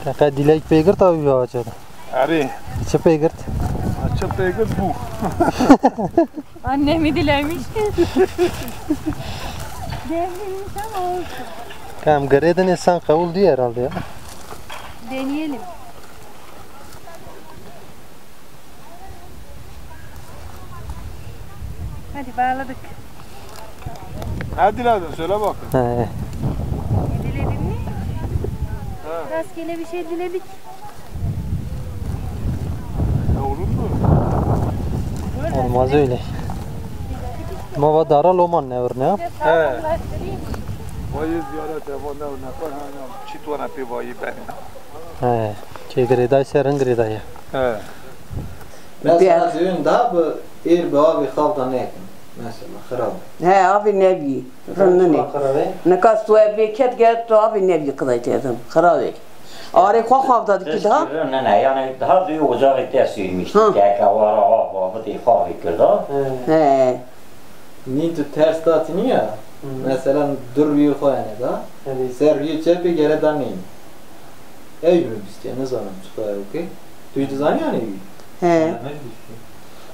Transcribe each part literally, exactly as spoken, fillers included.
Te qe dilek pê girt a wî awaca de? Erê. Çi pê girt? Çi pê girt bû? Annemî dilemişti. Devrilmiş ama olsun. Kam girêdin insan qewul diye herhalde ya. Deneyelim. Hadi bağladık. Ha, diledin, söyle bakayım. He. Ne diledin mi? Ha. Rastgele bir şey diledik. Ya olur mu? Olmaz öyle. Mava dara loman ne örneği? He. Vayı ziyaret ya, valla ne kadar, ha, ya, çit vana pê vayı benim. He. Çê girêdayî ser hin girêdayî. He. Mesela düğün daha bu êr bi avê xav da nekin. Mesela xirab. He, avê nevî. Rindinê. Xirab e? Nika suebê ket gel tu avê nevî qidaytê edim. Xirab e. Arê xwe xav da dikî daha. Ne, ne, yani daha duy ocağı ters yürmüş. Hı. Keke var, av, avı diye xav kirda. He. He. Nî tu ters da tiniya. Hı. Mesela dur rüyê xwe yani da. Evet. Ser rüyê çepê gere da neyni. Ew mi bîstiye, nizanim çiqa ew ke. Tu jî dizanî yanî wî? He.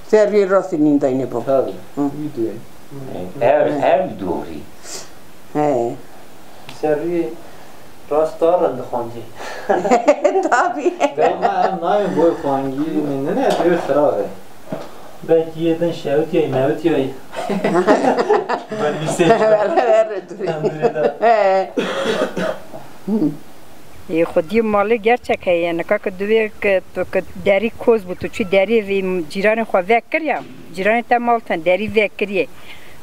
Ser rê rastî nîndayne bo. Tabii. Hı. Wî duyê. Ev, ev doğru. He. Ser rê rast da rind dixwendî. Tabii. Ama em nayên boy xwengî nîndine, ev xirab e. Belkî yê din şewitiyayî, mewitiyayî. Belkî sê. Ver, ver, dur. Em durê de. He. Ê, xwediyê malê gerçek heye. Nika ki divê ki tu ki derî koz bû, tu çû derî vê cîranê xwe vekir ya. Cîranê te mal ten derî vekiriye.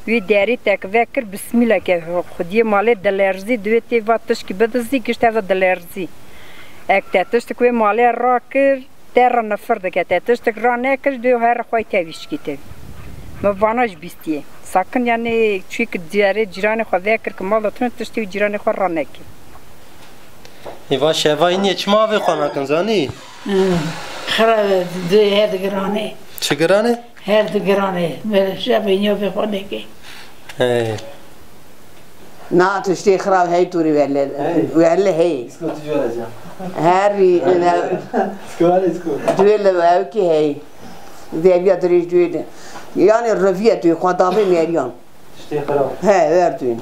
Wî derî te ki vekir, bismîleke xwediyê malê dilerzî, divê tê va tişkî bidizî, gişt ev dilerzî. Ek te tiştik wê malê rakir, te re nifir dike, te tiştik ranekir, divê her xwe tevîşkî tevî. Mi vana jî bîstiye. Sakin yani çûyî ki derê cîranê xwe vekir ki mal de tune tiştê wî cîranê xwe ranekir. Ê va şeva îniyê çima avê xwe nakin zanî? Xira dê her digiranê. Çi giranê? Her digiranê. Mere şeva îniyê avê xwe neke. Hey. Na tiştê xira hey tûrî wele. Hey. Wele hey. Îsko tu jî were can. Her rî ne. Îsko were îsko. Duê li ew kî hey. Zerbiya dirêj duê de. Yani reviye tu xwe davê meriyan. Tiştê xirab. He, verdûn.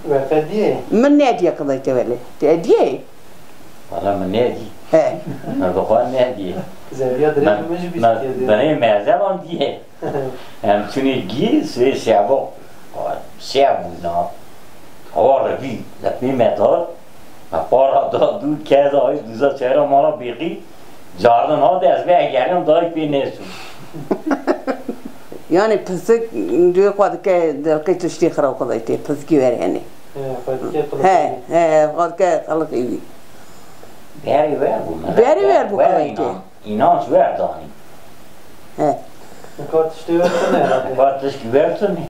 We te diyê? Min nediye qidayte wele. Te diyê? Wala min nedî. He. Min bi xwe nedî. Zerriya dirêj min jî bîstiye dê. Binê mezelan diye. Em çûnê gî sê şevo. Şev bûna. Awa revî. Lepê me dar. Me para da dû keda ay duza çera mala bêqî. Cardin hat ez vê egerim dayî pê neçû. Yani pisik duê xwe dike, dilqê tiştê xira xwe daytê, pisikî were henê. He, xwe dike qiliqê wî. He, he, xwe dike qiliqê wî. Berê wer bû me. Berê wer bû qiliqê. Înanc wer danî. He. Nika tiştê wer tune. Nika tiştê wer tune.